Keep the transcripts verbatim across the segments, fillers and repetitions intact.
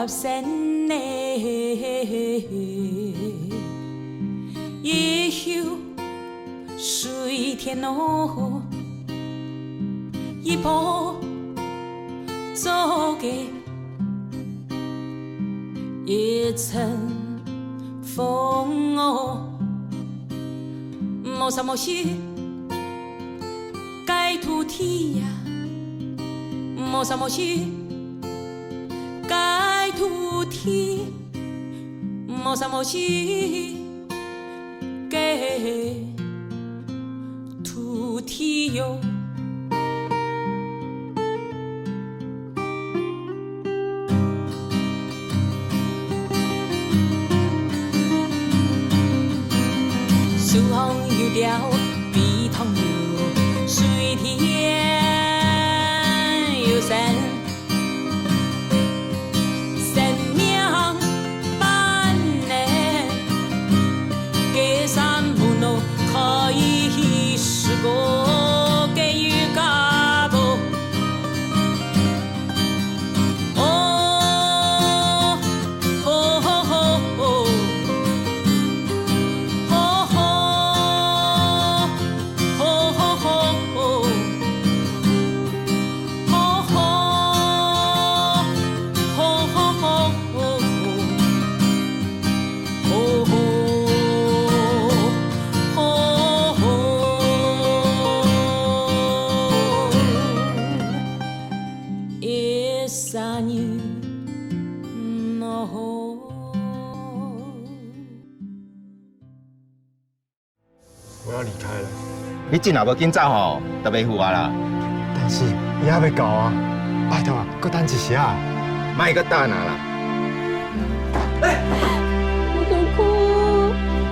生呢，一休水田哦，一步做个一阵风哦，莫啥莫西。 个土地呀，莫啥莫西，个土地，莫啥莫西，个土地哟。 树上有鳥，飛塘有水，田有山，生命般呢，个山门哦，可以是个个有个无。 哦，吼吼吼吼，吼吼，吼吼吼吼，吼吼，吼吼吼吼。 吼吼，吼吼，一声喏吼。 我要離開了。你真若無緊走吼，就袂赴啊啦。但是，伊猶未到啊，拜託啊，閣等一下啊。莫閣等啊啦。我在哭。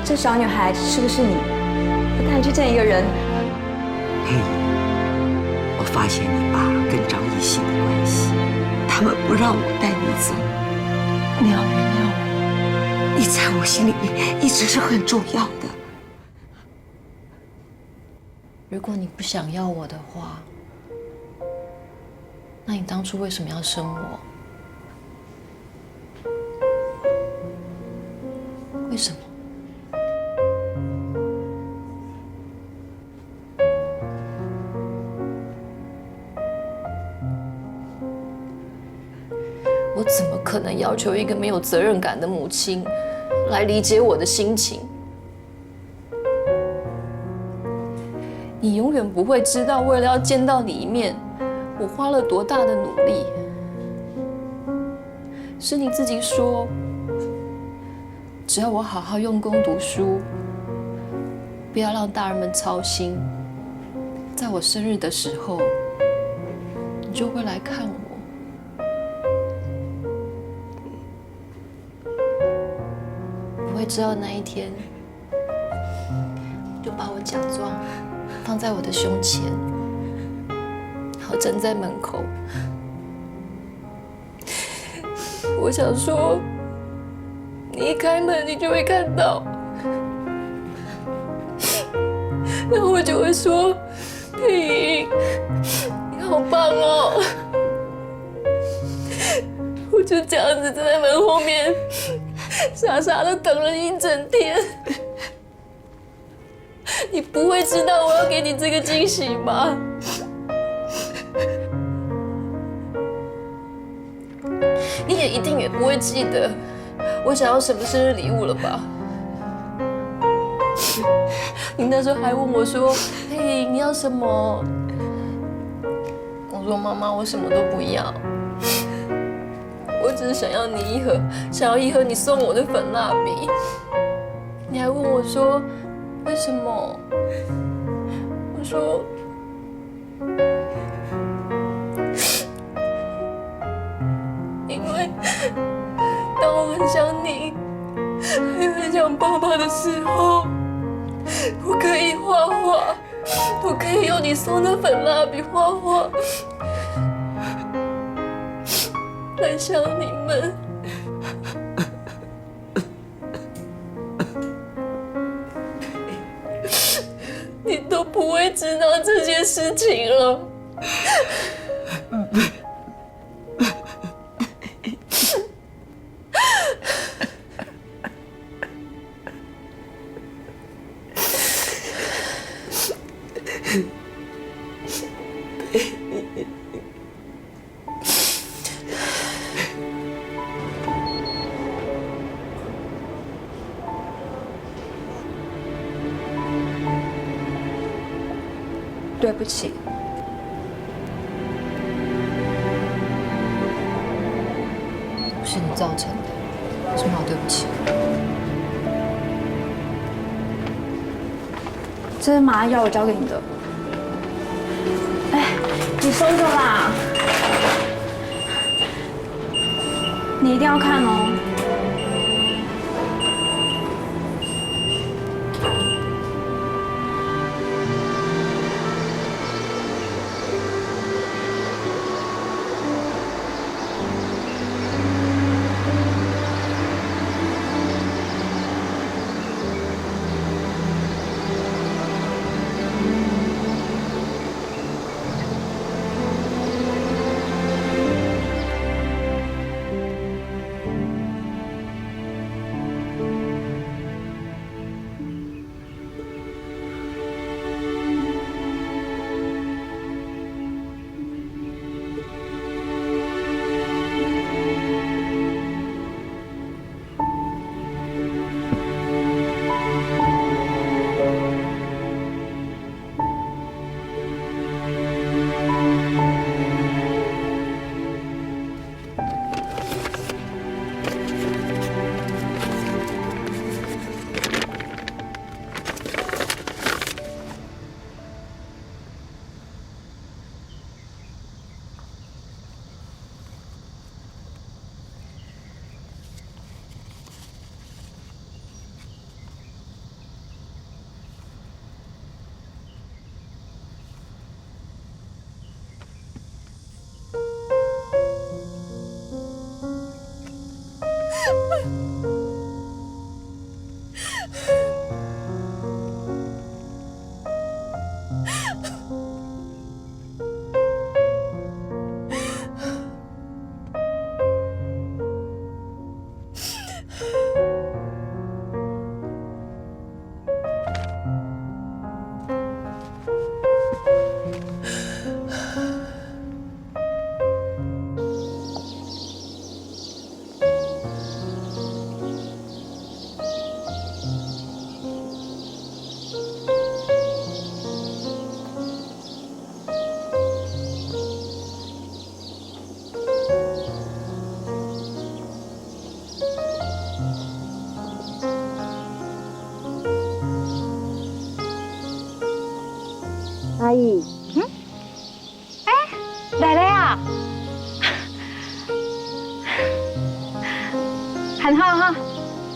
這小女孩是不是你？我帶你去見一個人。佩儀，我發現你爸跟張藝興的關係，他們不讓我帶你走。你要原諒我。你在我心裡面一直是很重要的。 如果你不想要我的話，那你當初為什麼要生我？為什麼？我怎麼可能要求一個沒有責任感的母親來理解我的心情？ 你永遠不會知道，為了要見到你一面，我花了多大的努力。是你自己說，只要我好好用功讀書，不要讓大人們操心，在我生日的時候，你就會來看我。 不會知道那一天，就把我獎狀放在我的胸前，然後站在門口。我想說，你一開門，你就會看到，然後我就會說，佩儀，你好棒哦！ 我就這樣子站在門後面，傻傻的等了一整天。你不會知道我要給你這個驚喜嗎？你也一定也不會記得我想要什麼生日禮物了吧？你那時候還問我說：“嘿，你要什麼？”我說：“媽媽，我什麼都不要。”我只是想要你一盒，想要一盒你送我的粉蠟筆。你還問我說：“為什麼？”我說：“因為當我很想你，又很想爸爸的時候，我可以畫畫。” 我可以用你送的粉蠟筆畫畫，來想你們。你都不會知道這些事情了。对不起。是你造成的，有什么好对不起？这是妈要我交给你的。哎，你收着啦，你一定要看哦。阿姨，嗯？哎，來了啊！很好哈。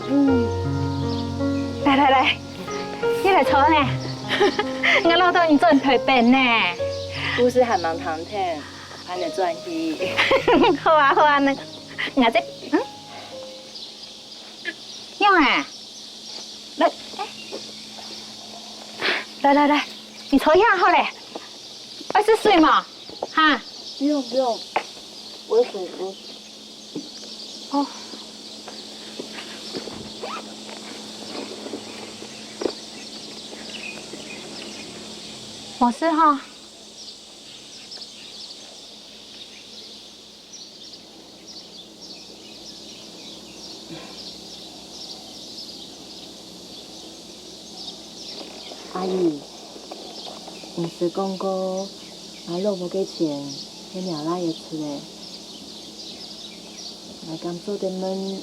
嗯，來來來，你來坐呢。𠊎恅著你轉臺北呢。故事還吂談忒，還得轉去。好啊好啊，那𠊎這，嗯？ 仰仔？來，來來來，你坐這好了。愛食水無？哈？不用不用，我有水喝。哦。無事哈。 阿姨，毋使講過，𠊎老母个錢係若倈仔出个。𠊎敢做得問，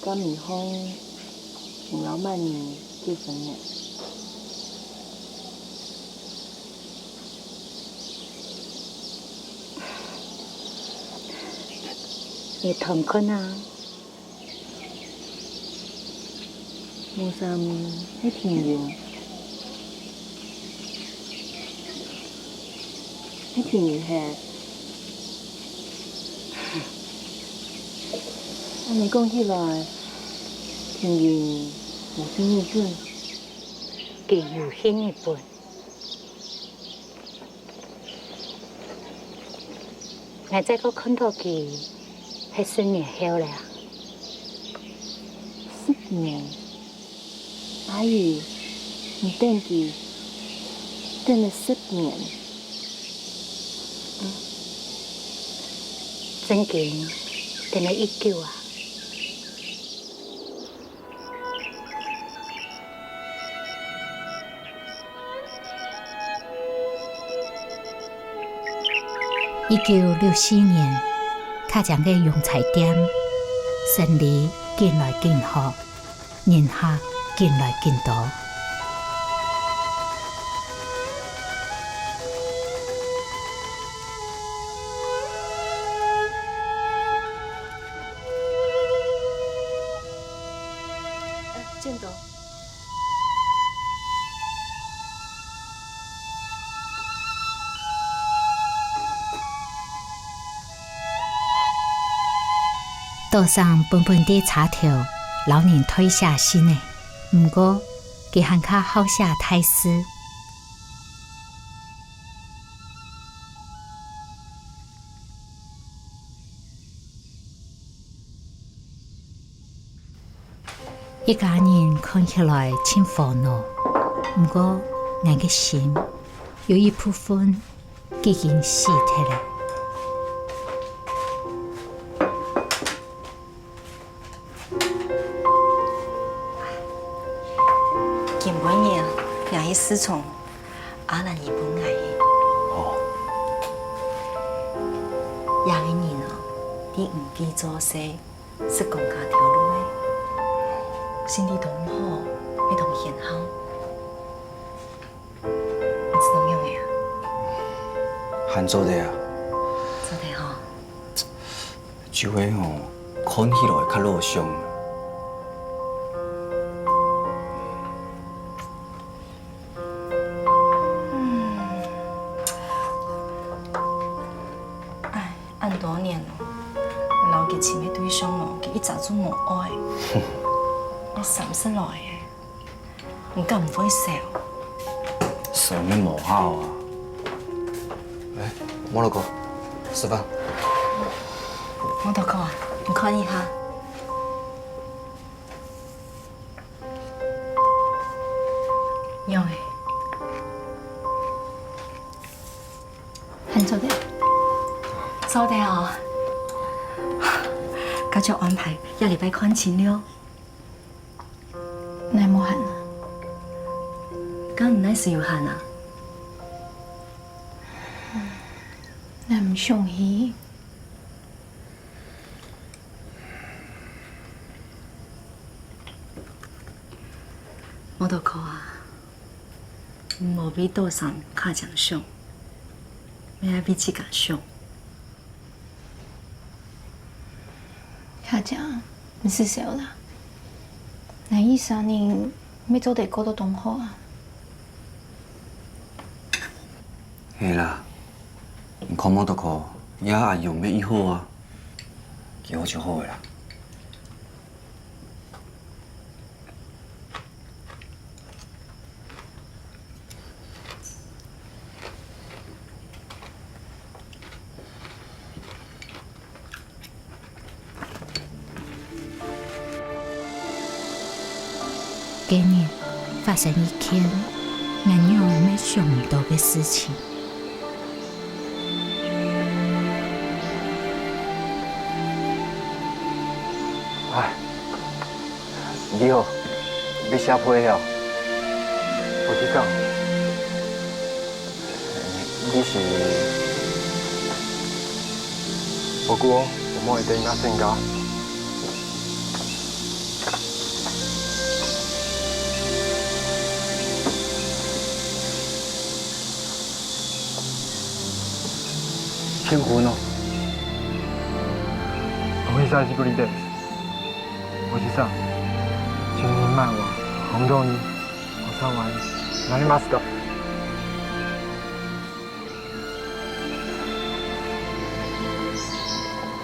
敢毋好你摎麼人結婚呢？ 你聽看啊。無三係定人，係定人係。恁呢講起來，定人無性日本，佢有性日本。 𠊎再過看著佢係十年後了啊。十年？阿姨，你等佢，等了十年。嗯，正經，等了已久啊。 一九六四年，客庄个洋菜店生理緊來緊好，人客緊來緊多。 多桑本本在車頭摎人代寫信仔，毋過佢還較好寫大字。 一家人看起來盡和樂，毋過𠊎个心有一部分已經死忒了。今晡日啊，𠊎去市場，阿蘭姨分𠊎个。哦。這个人啊，在五G做事， 係講較頭路个，心地當好，乜當賢孝。你知道仰仔啊？還做得啊？做得吼。就係吼，看起來較老相。 嗯。唉，恁多年咯，𠊎摎佢尋个對象咯，佢一隻就無愛。𠊎三十來个，你敢毋會愁？愁乜無效啊！來，摩洛哥，食飯。摩洛哥啊，你看一下。 仰仔？還做得？做得哦。該就安排下禮拜看清了。哪無閒啊？該你哪時有閒啊？哪毋想去？ 摩洛哥啊，毋好為多桑客庄想，乜愛為自家想。客庄，毋使愁啦。𠊎一儕人乜做得過到當好啊。係啦，你看摩洛哥，這阿勇乜已好啊。 幾好就好个啦。該日發生一件𠊎仰仔乜想毋到个事情。 唉，你好，你寫批哦？我去講，你是？我講，我莫一定那身家。 結婚哦。お久しぶりです。おじさん、十年前は本当にお世話になりました。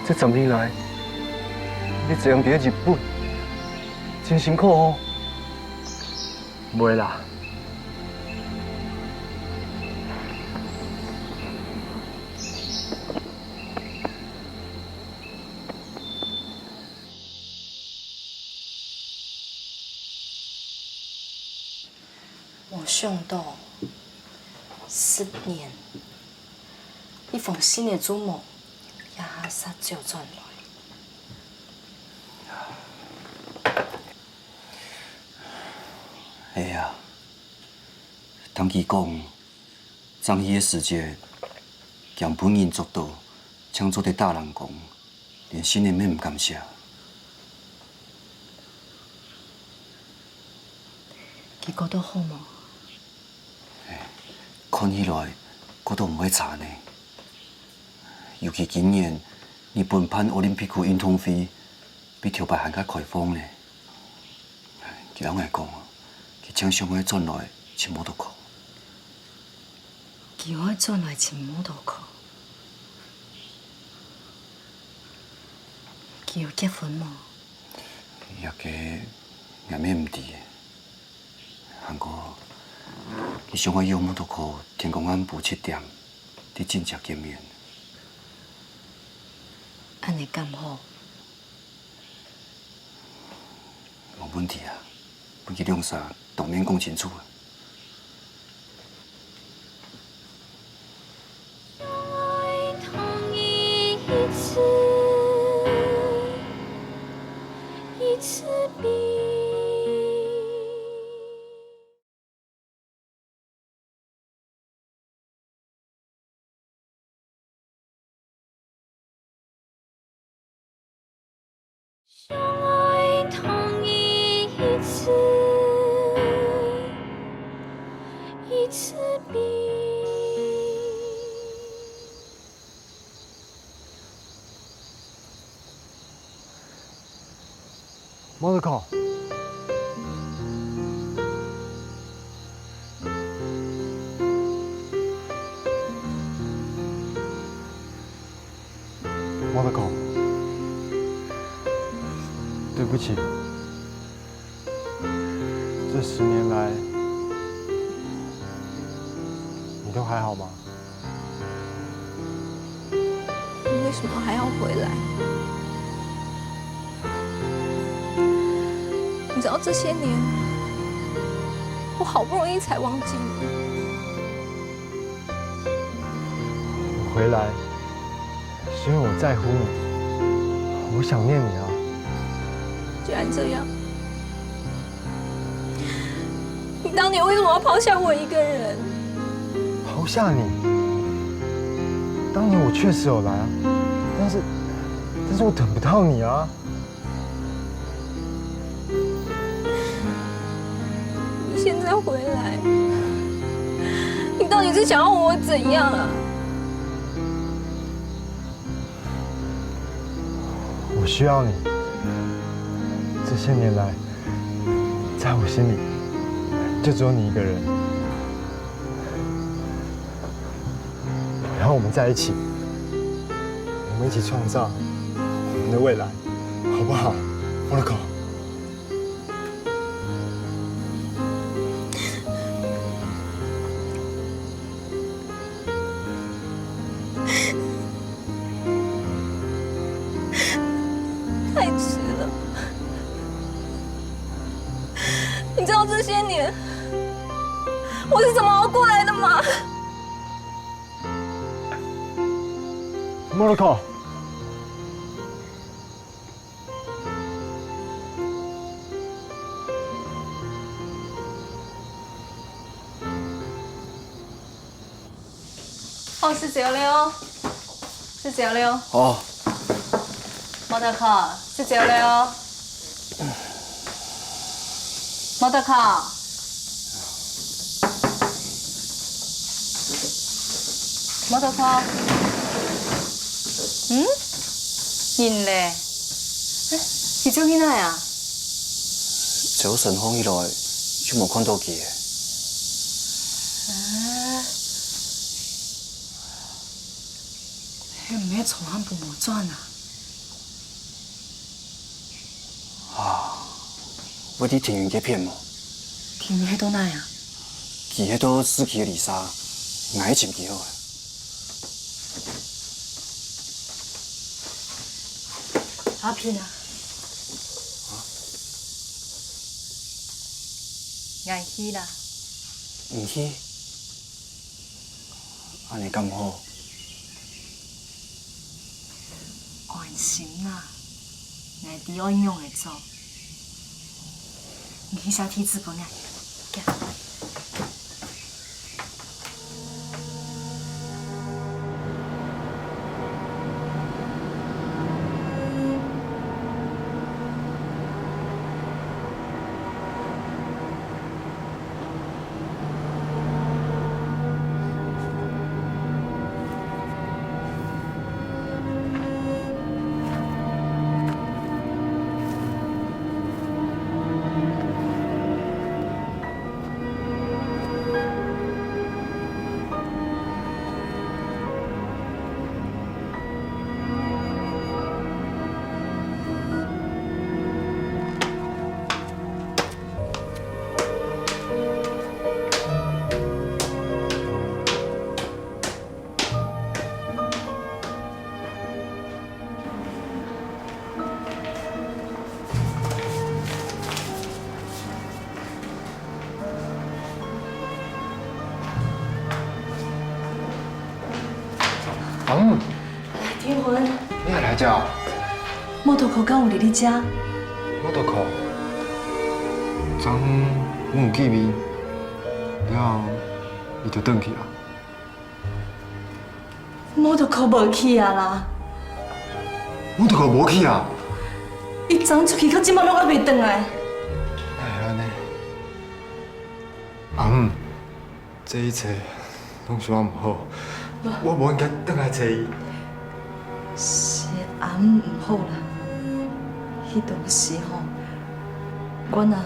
這十年來，你這樣在日本，真辛苦哦。 袂啦。無想到，十年，一封信仔都無，這下煞走轉來。哎呀，聽佢講，正去个時節，驚分人捉到，正做得打冷宮。 連信仔乜毋敢寫。佢過到好無？看起來，過到毋會差呢。尤其今年日本辦奧林匹克運動會，比頭擺還較開放呢。 佢摎𠊎講，佢正想愛轉來尋摩托科。佢愛轉來尋摩托科？佢有結婚無？這个𠊎乜毋知。還過，佢想愛約摩托科天光暗晡七點，佇鎮仔見面。恁呢敢好？ 無問題啊，分佢兩儕當面講清楚啊。摩托科。摩托科。對不起，這十年來，你都還好嗎？ 你為什麼還要回來？你知道這些年，我好不容易才忘記你。我回來，是因為我在乎你，我想念你啊。既然這樣， 你當年為什麼要拋下我一個人？拋下你？當年我確實有來啊，但是，但是我等不到你啊。你現在回來，你到底是想要我怎樣啊？ 我需要你。這些年來，在我心裡，就只有你一個人。我要我們在一起，我們一起創造我們的未來，好不好？Monaco。 太遲了。你知道這些年我是怎麼熬過來的嗎？Monaco。 哦，食朝了哦，食朝了哦。哦。Monaco，食朝了哦。Monaco。Monaco。嗯？人咧？哎，佢走去哪啊？朝晨䟘起來，就無看到佢咧。啊。 係毋係昨暗晡無轉啊？啊，會在庭園該片無？庭園係到哪啊？佢係到市區个里舍，𠊎去尋佢好啊。阿平啊，𠊎去啦。你去？恁呢敢好？安心啦，𠊎知愛仰仔做。你去寫地址分𠊎。 嗯，天雲，你還來遮？摩托車敢有佇你遮？摩托車？昨昏無見面，了後你就轉去啊？ 摩托車無去啊啦！摩托車無去啊？伊昨昏出去到這馬攏猶未轉來。哪會恁呢？阿姆，這一切攏是我毋好，我無應該轉來揣伊。是阿姆毋好啦，彼當時吼，阮啊，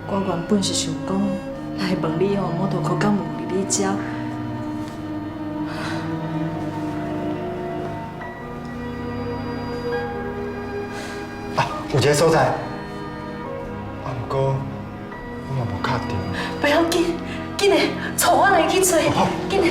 我原本是想講，來問你吼，摩托車敢有佇你遮？啊，有一个所在。啊，毋過 我嘛無確定。不要緊，緊的，𤆬我來去揣，好。緊的。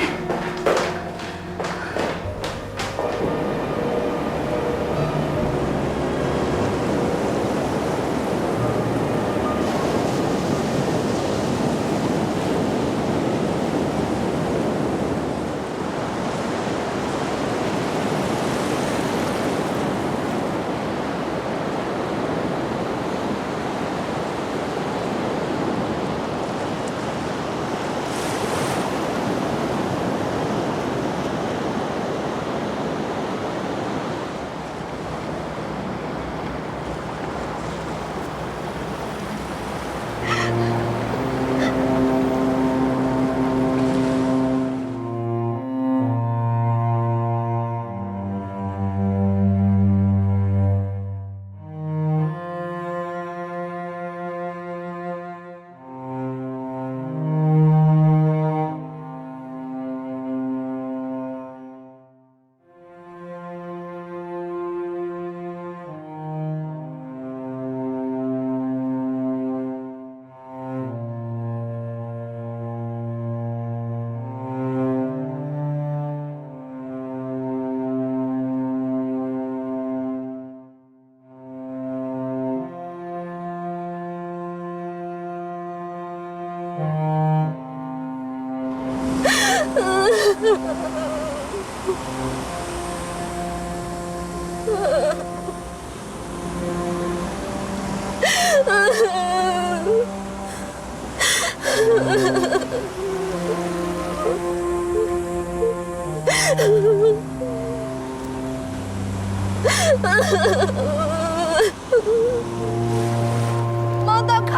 摩托車！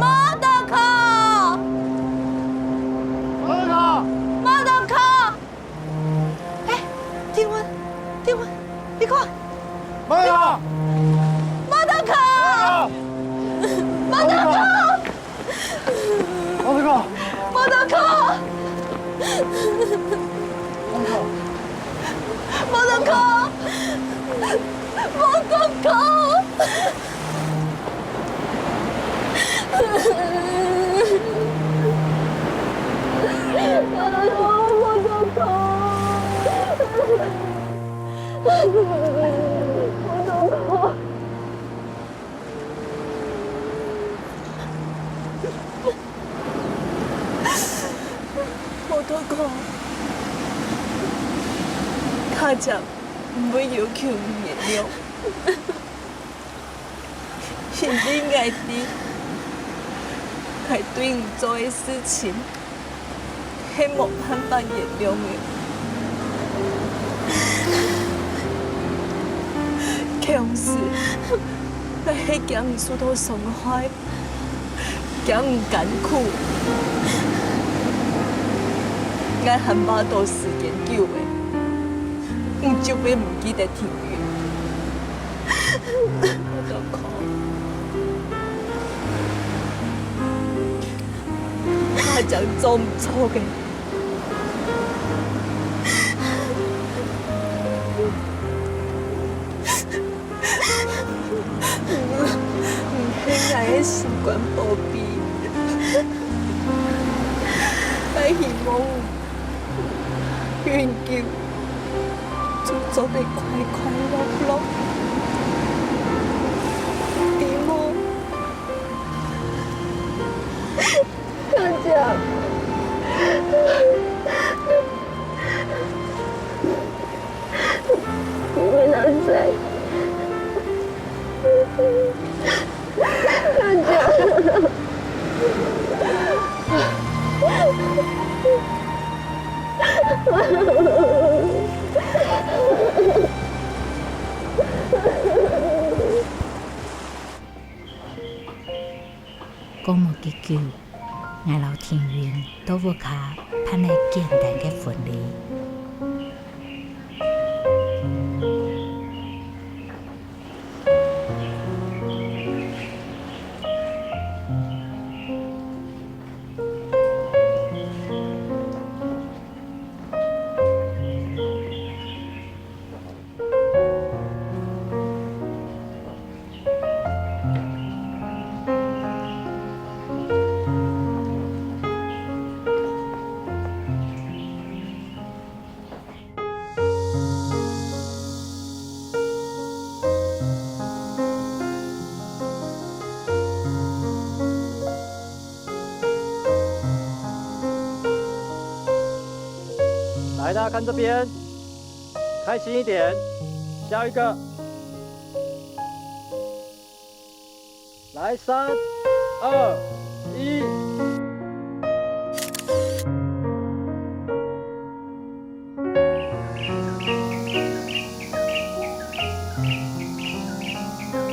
摩托車！摩托車！摩托車！ 欸，天雲，天雲，你看，摩托車！摩托車！摩托車！摩托車！摩托車！摩托車！摩托車！ 我的头！阿強毋會要求你原諒，因為𠊎知，𠊎對你做个事情係無辦法原諒个。強勢，𠊎係驚你受到傷害。 驚你艱苦。𠊎還話到時間久了，你就會毋記得定遠。我都講，阿強做毋著个。 你係𠊎个心肝寶貝，𠊎希望你永久就做得快快樂樂，知無？小姐。你們哪在？大家。過無幾久， 𠊎摎定遠到屋下辦了簡單个婚禮。 來，大家看這邊，開心一點，笑一個。 來，三、二、一。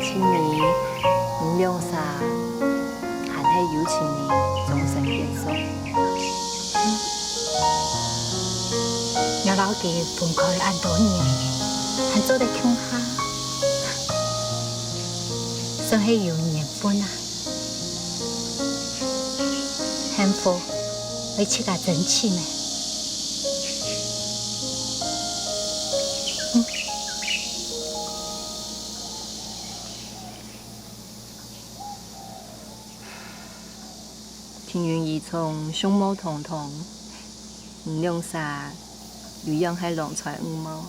青泥，你兩儕還係有情人終身眷屬。 𠊎摎佢分開恁多年，還做得共下，算係有緣分啊！幸福愛自家爭取咩？ 定遠姨丈相貌堂堂，你兩儕有樣係郎才女貌。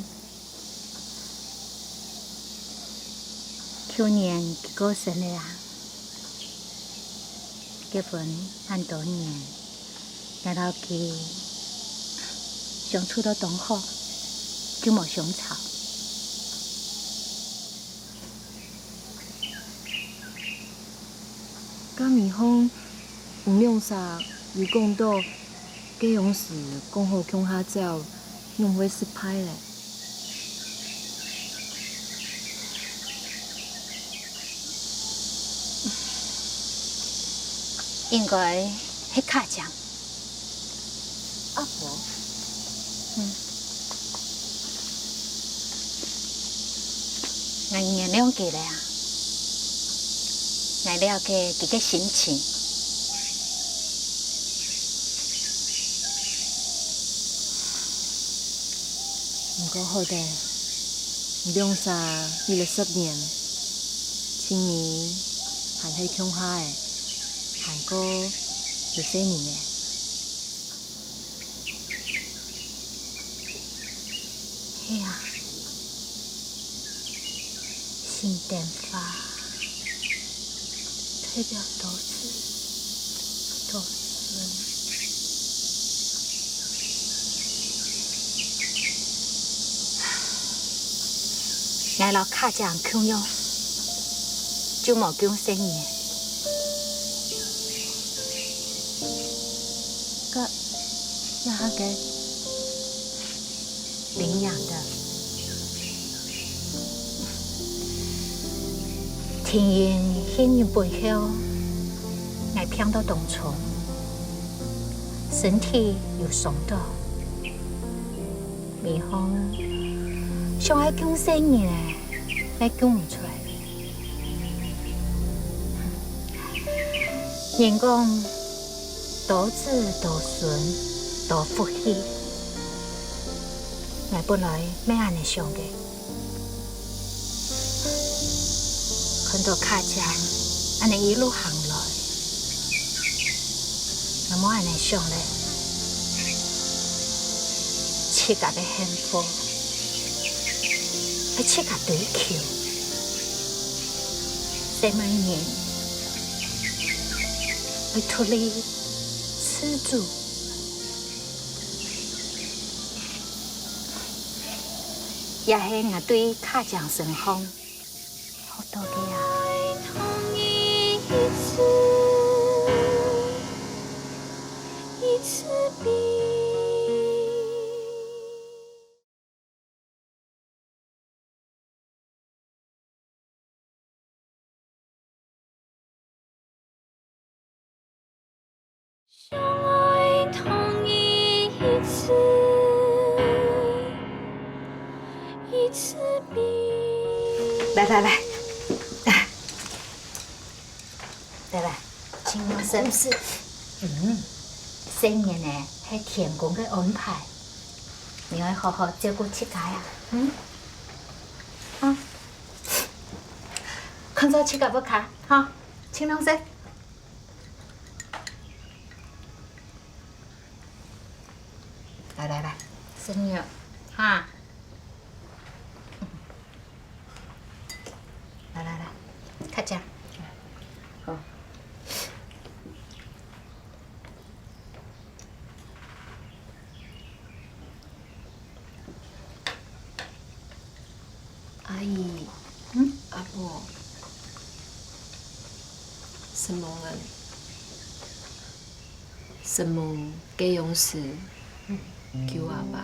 舊年佢過身了啊，結婚恁多年，𠊎摎佢相處到當好，就無相吵。 該尾項，你兩儕有講到，該央時講好共下走，仰會失敗咧？應該係卡正。 阿婆。嗯。𠊎原諒佢了啊，𠊎了解佢个心情。毋過好得，你兩儕為了十年，青泥還係共下个，還過有細人仔。 係啊，心電話代表多子多孫。𠊎摎卡醬共樣，就無降細人。該，這下个領養的。聽人去日本後，𠊎病到當重，身體又傷到。 每項想愛降細人仔，也降毋出來。人講，多子多孫多福氣，𠊎本來乜恁仔想个。 看到卡醬恁仔一路行來，𠊎無恁仔想咧，自家个幸福，愛自家追求。細妹人，愛獨立自主。 也係𠊎對卡醬身上學到个啊。想愛同你一起，一起飛。來來來，來來，請用手。嗯，細人仔係天公个安排，你愛好好照顧自家呀。嗯，好，看照自家屋下哈，請用手。 來來來，食藥哈。來來來，卡醬。好。 阿姨，嗯？阿婆，承蒙啊，承蒙該央時救阿爸。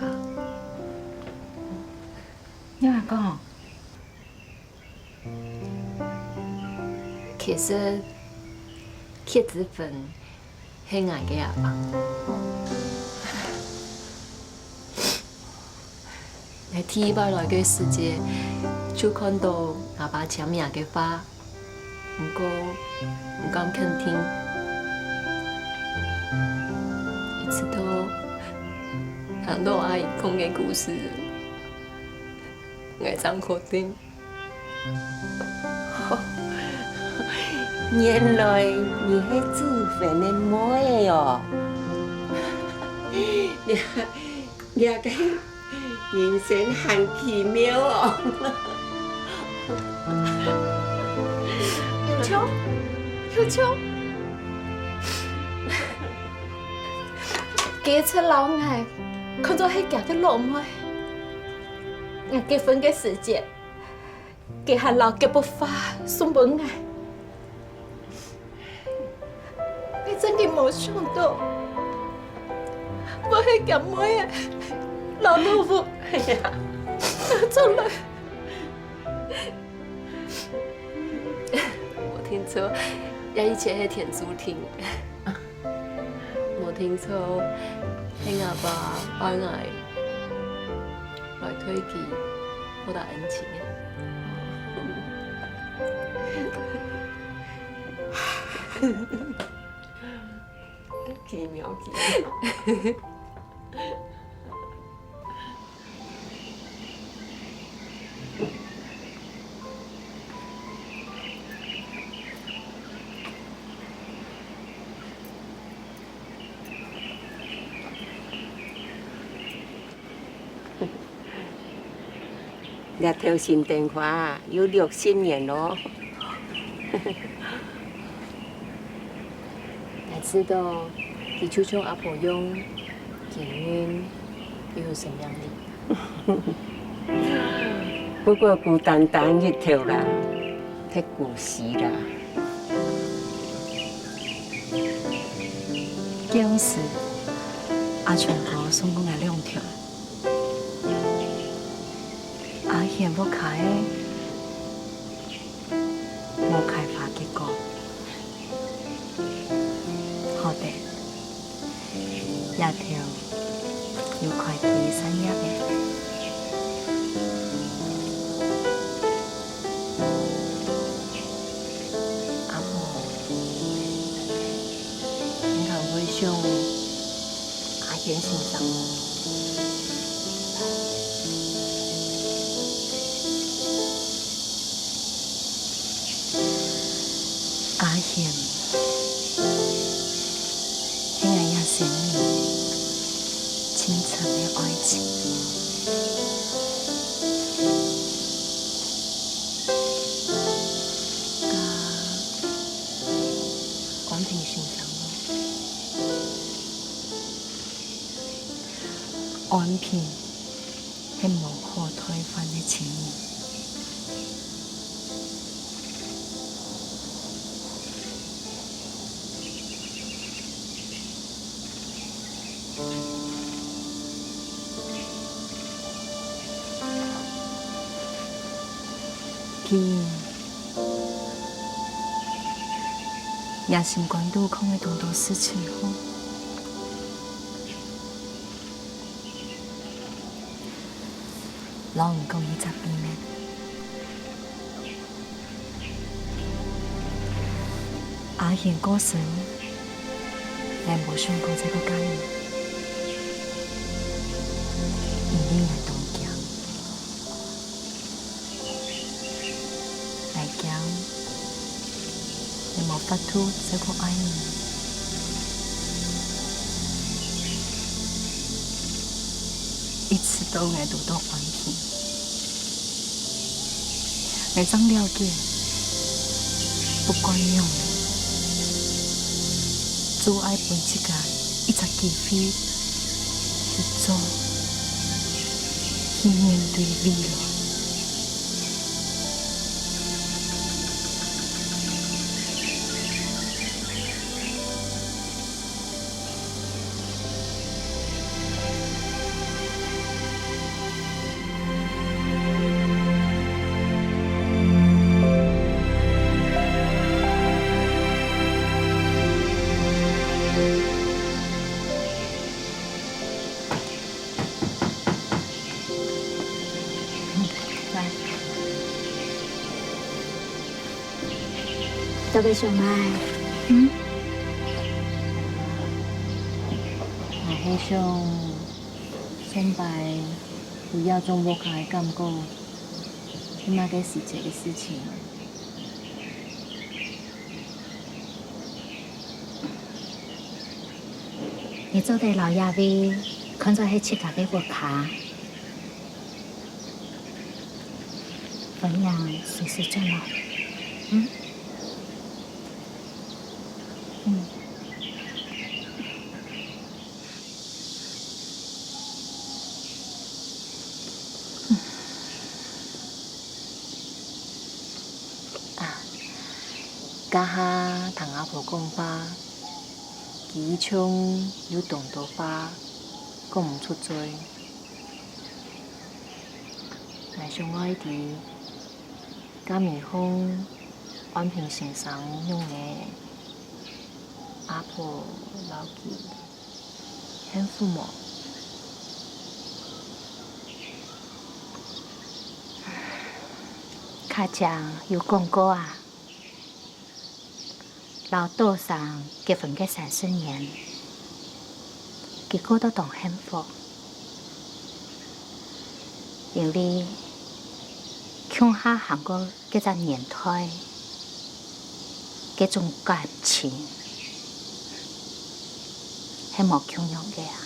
你阿講？其實，蠍子粉 係𠊎个阿爸。𠊎第一擺來个時節，就看到阿爸簽名个畫，毋過毋敢肯定。一直到聽到阿姨講个故事，𠊎正確定。 原來你係子芬个妹仔哦！這，這个人生還奇妙哦！有笑，有笑。佢一直摎𠊎看做係厥个老妹。𠊎結婚个時節， 佢還摎佢幅畫送分𠊎。𠊎真个無想到，會係厥妹仔摎老屋拿出來。無聽錯，這一切係天注定。 無聽錯，係吾爸愛𠊎來替佢報答恩情。奇妙，奇妙。 這頭新訂花有六十年咯。𠊎知道，佢就像阿婆樣，堅韌又有生命力。不過孤單單一頭啦，忒孤栖啦。該時，阿全哥送分𠊎兩條。阿賢屋下个無開花結果。好得，這條有開枝散葉个。阿婆，你還會想阿賢先生無？ 阿賢，係𠊎這生命盡深个愛情。該安平先生呢？安平 係無可替換个親人。平，若心肝肚囥个當多事情吼。 摎你講一隻祕密。阿賢過身，𠊎無想過再過嫁你，因為𠊎當驚。 𠊎驚𠊎無法度再過愛你。一直到𠊎堵到安平，𠊎正了解，不管仰，做愛分自家一隻機會去做，去面對未來。 來。到底想麼个？嗯？𠊎係想，上擺有這種屋下个感覺，係麼个時節个事情啊？ 你做得摎這位看做係自家个屋下，歡迎隨時轉來。嗯？嗯。 啊，這下聽阿婆講話，佢像有當多話講毋出嘴。𠊎想愛知，該尾項安平先生仰仔，阿婆摎佢 幸福無？較正有講過啊，摎島生結婚个三十年，佢過到當幸福，因為共下行過 該隻年代，該種感情係無共樣个啊。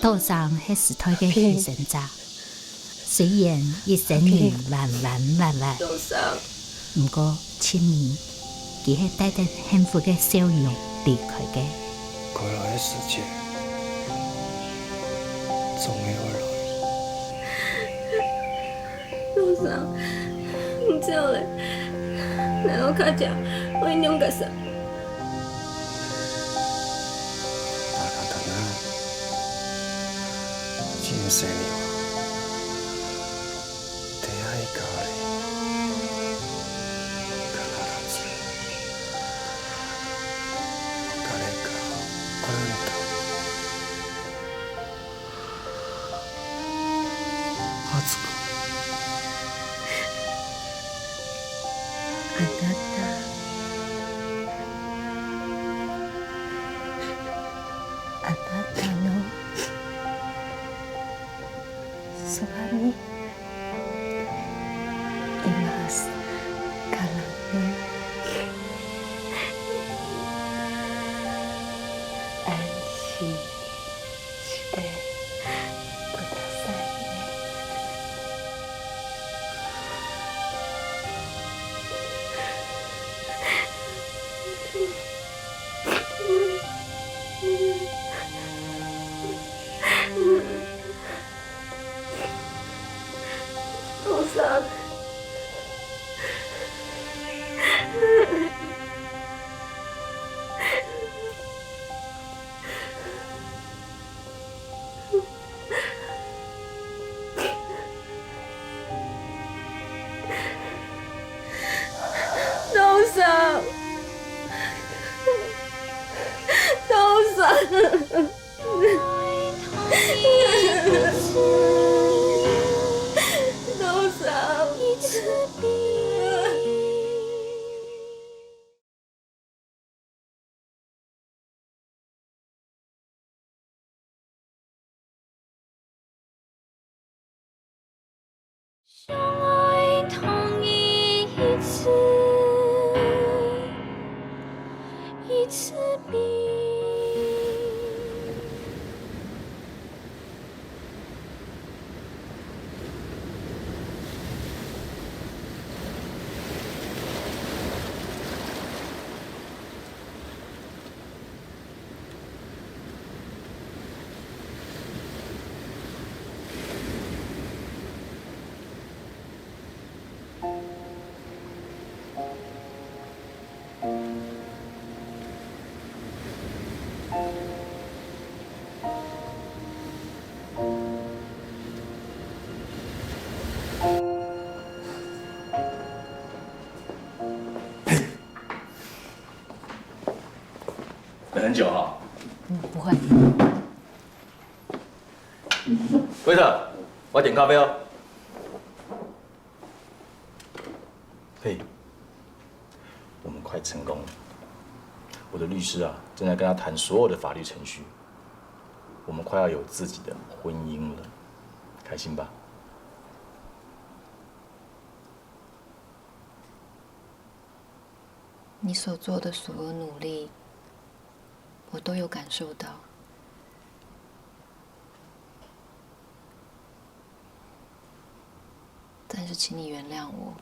老生係時代个犧牲者，雖然一生人彎彎彎彎，毋過盡尾，佢係帶等幸福个笑容離開个。過來个時節，總會有來。老生，你走了，來到客家，我仰結煞？ 人生には出会いがあり、必ず別れがあるんだ。初子。あなた、あなたの そばにいますからね。安心してくださいね。老生。老生，老生。 老生。相愛同一次，一次比 等很久哈。嗯，不会。Waiter，我要点咖啡哦。嘿，我们快成功了。我的律师啊，正在跟他谈所有的法律程序。我们快要有自己的婚姻了，开心吧？ 你所做的所有努力，我都有感受到。但是，请你原谅我，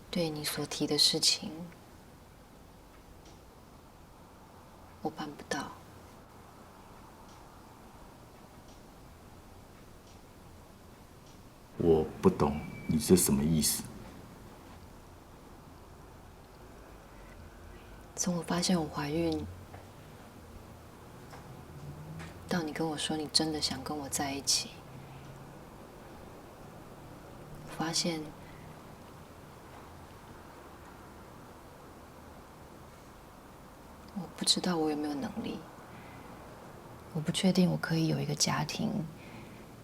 对你所提的事情，我办不到。 我不懂你是什么意思。从我发现我怀孕，到你跟我说你真的想跟我在一起，我发现 我不知道我有没有能力，我不确定我可以有一个家庭，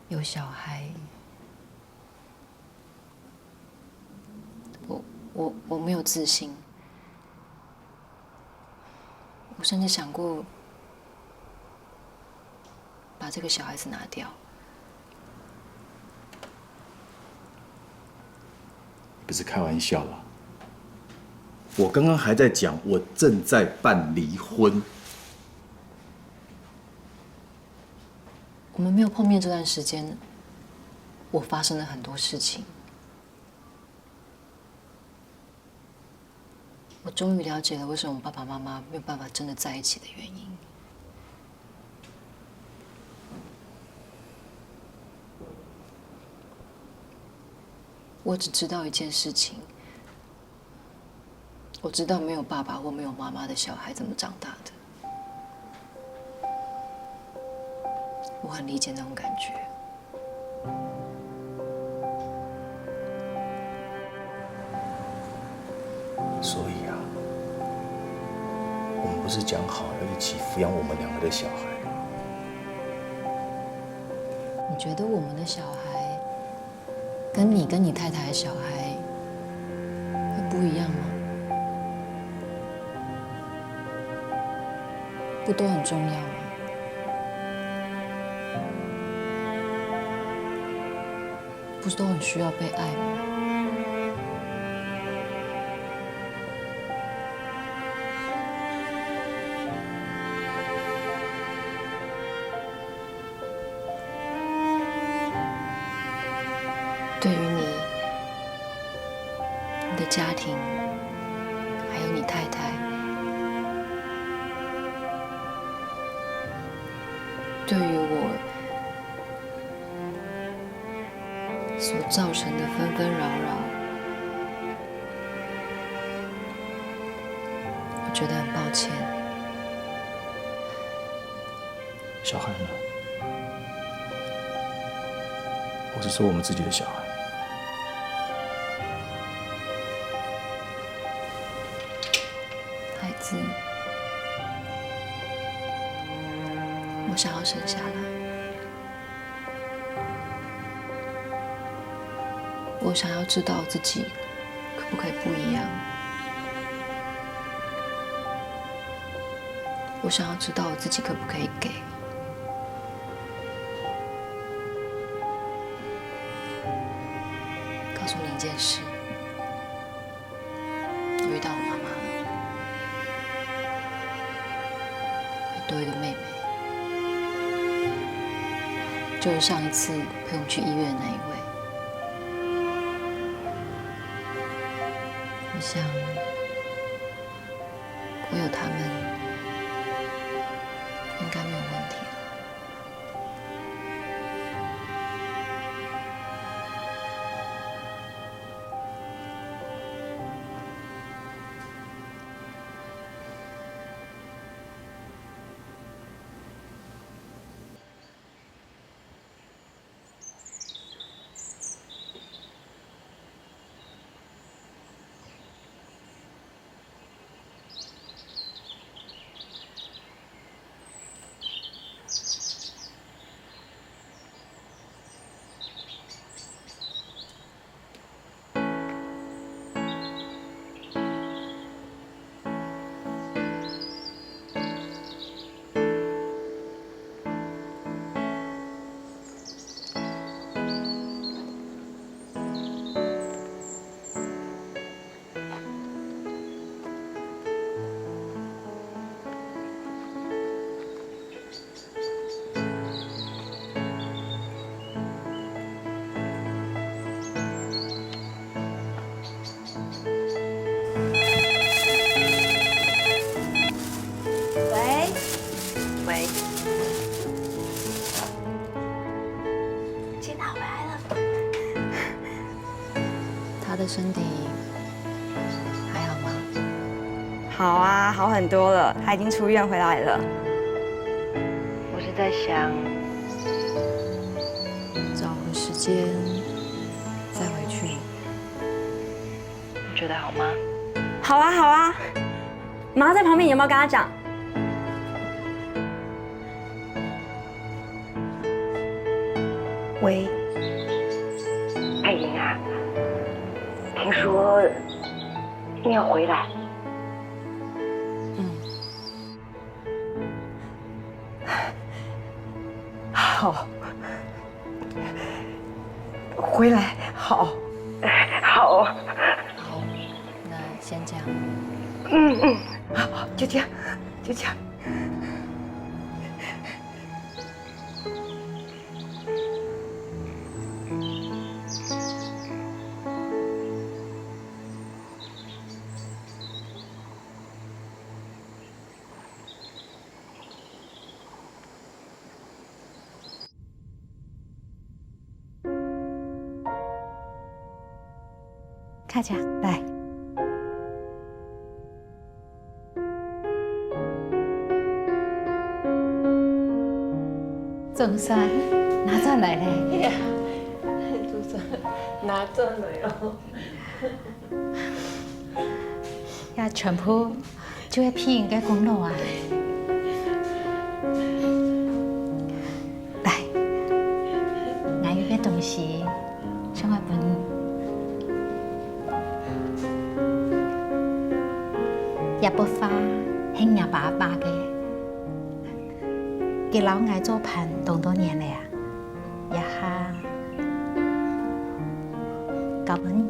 有小孩。我，我，我没有自信。我甚至想过 把这个小孩子拿掉。不是开玩笑啦，我刚刚还在讲，我正在办离婚。我们没有碰面这段时间，我发生了很多事情。我终于了解了为什么爸爸妈妈没有办法真的在一起的原因。我只知道一件事情，我知道没有爸爸或没有妈妈的小孩怎么长大的。我很理解那种感觉。所以啊，我们不是讲好要一起抚养我们两个的小孩吗？你觉得我们的小孩跟你跟你太太的小孩会不一样吗？不都很重要吗？不是都很需要被爱吗？对于你、你的家庭，还有你太太，对于我所造成的纷纷扰扰，我觉得很抱歉。小孩呢？我是说我们自己的小孩。孩子，我想要生下来。我想要知道自己可不可以不一样。我想要知道我自己可不可以给。告诉你一件事，我遇到我妈妈了，会多一个妹妹，就是上一次陪我们去医院的那一位。我想，我有他们，应该没有问题了。喂，喂，接到回来了。他的身体还好吗？好啊，好很多了，他已经出院回来了。我是在想，找个时间再回去。你觉得好吗？好啊，好啊。妈在旁边，你要不要跟他讲？喂，爱玲啊，听说你要回来。嗯。好，回来好。好。好，那先这样。嗯嗯，好，就这样，就这样。大家来。总算拿转来了。总算拿转来了。呀，全部就係皮影个功劳啊！来，𠊎有个東西想愛分你。這幅畫係若爸爸个，佢摎𠊎做伴當多年了啊！這下交分你。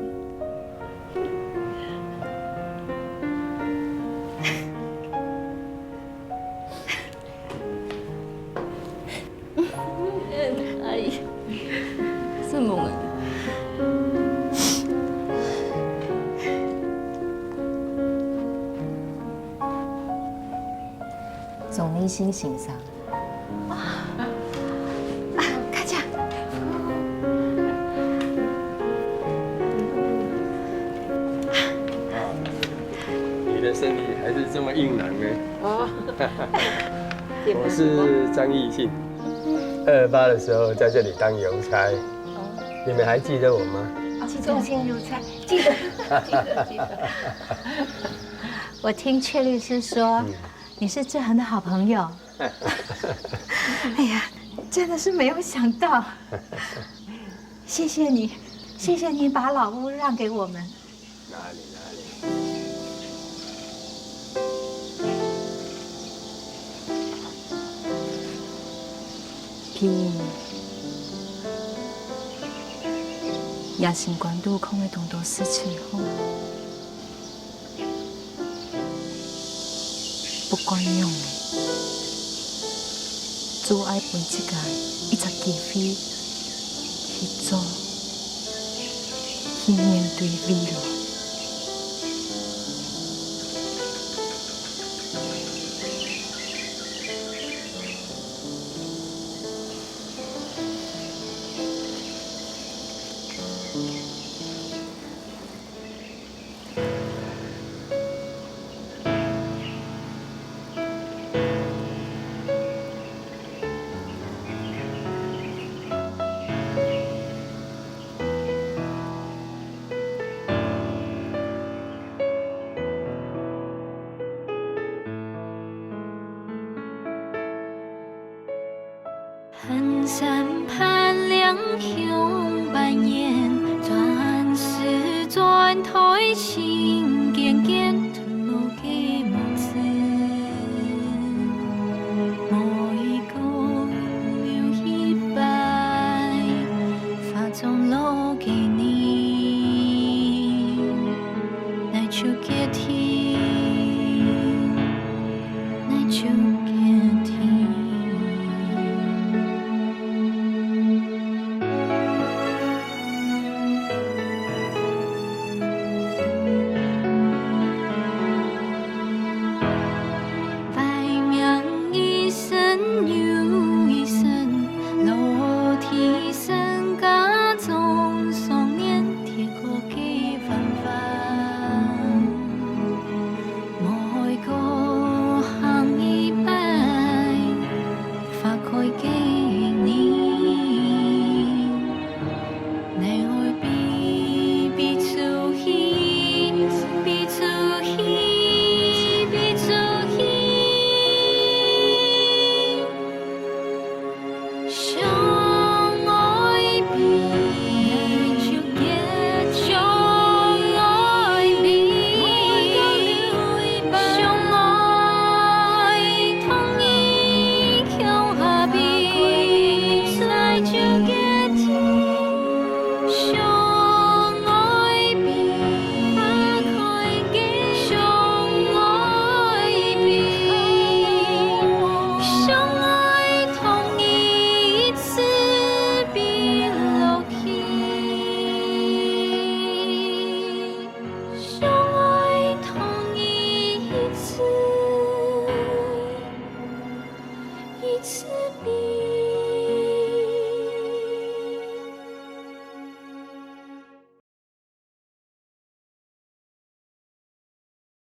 阿姨，什麼啊？鍾立信先生。 啊，大家。你的生理還是這麼硬朗呢？哦。我是張立信，二二八的時候在這裡當郵差，你們還記得我嗎？哦，記得。郵差，記得，記得，記得。我聽闕律師說，你是志恆的好朋友。 哎呀，真的是沒有想到。謝謝你，謝謝你把老屋讓給我們。哪裡，哪裡。皮影，這新冠肚空个當多事情吼。 不管仰仔，做愛分自家一隻機會去做，去面對未來。